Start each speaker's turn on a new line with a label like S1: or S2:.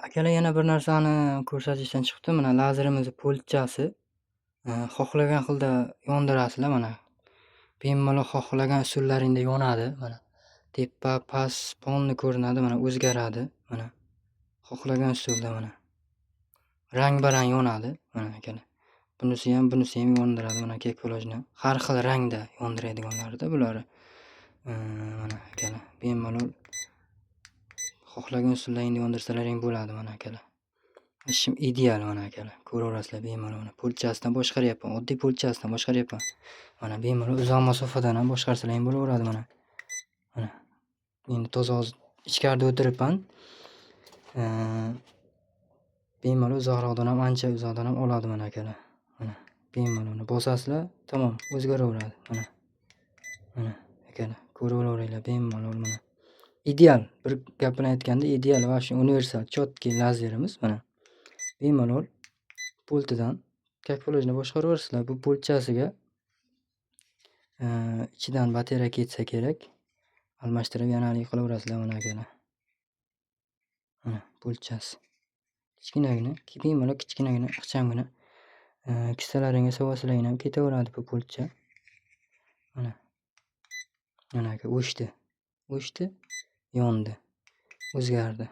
S1: Akalar, yana bir narsani ko'rsatishdan chiqdi. Mana lazerimizni pultchasi. Xohlagan xilda yondirasizlar mana. Bemalol xohlagan usullaringda yonadi mana. Tepa, past, polni ko'rinadi, mana o'zgaradi mana. Xohlagan usulda mana. Rang-barang yonadi mana akalar. Bunisi ham, bunisi ham yondiradi mana как положено. Har xil rangda yondiradiganlarida bulari. Mana akalar, bemalol xohlagan usullaringda yondirsalaring bo'ladi mana akalar. Ishim ideal mana akalar. Ko'raverasizlar bemalol mana pultchasidan boshqaryapman. Oddiy pultchasidan boshqaryapman. Mana bemalol uzoq masofadan ham boshqarsalaring bo'laveradi mana. Mana. Endi toza hozir ichkarida o'tiribman. Bemalol uzoqroqdan ham, ancha uzoqdan ham oladi mana akalar. Mana bemalol bosasizlar, tamom, o'zgaraveradi mana. Mana akalar, ko'raveringlar bemalol mana. Ideal, bir gap bilan aytganda ideal va shu universal чёткий lazerimiz mana. Bemalol pultidan как положено boshqaraverasizlar. Bu pultchasiga ichidan batareya ketsa kerak. Almashtirib yana haligi qilaverasizlar mana akalar. Mana pultchasi. Kichkinagina, bemalol kichkinagina, ixchamgina kissalaringga solsalaring ham ketaveradi bu pultcha. Mana. Mana aka, o'chdi. O'chdi, yondi. O'zgardi.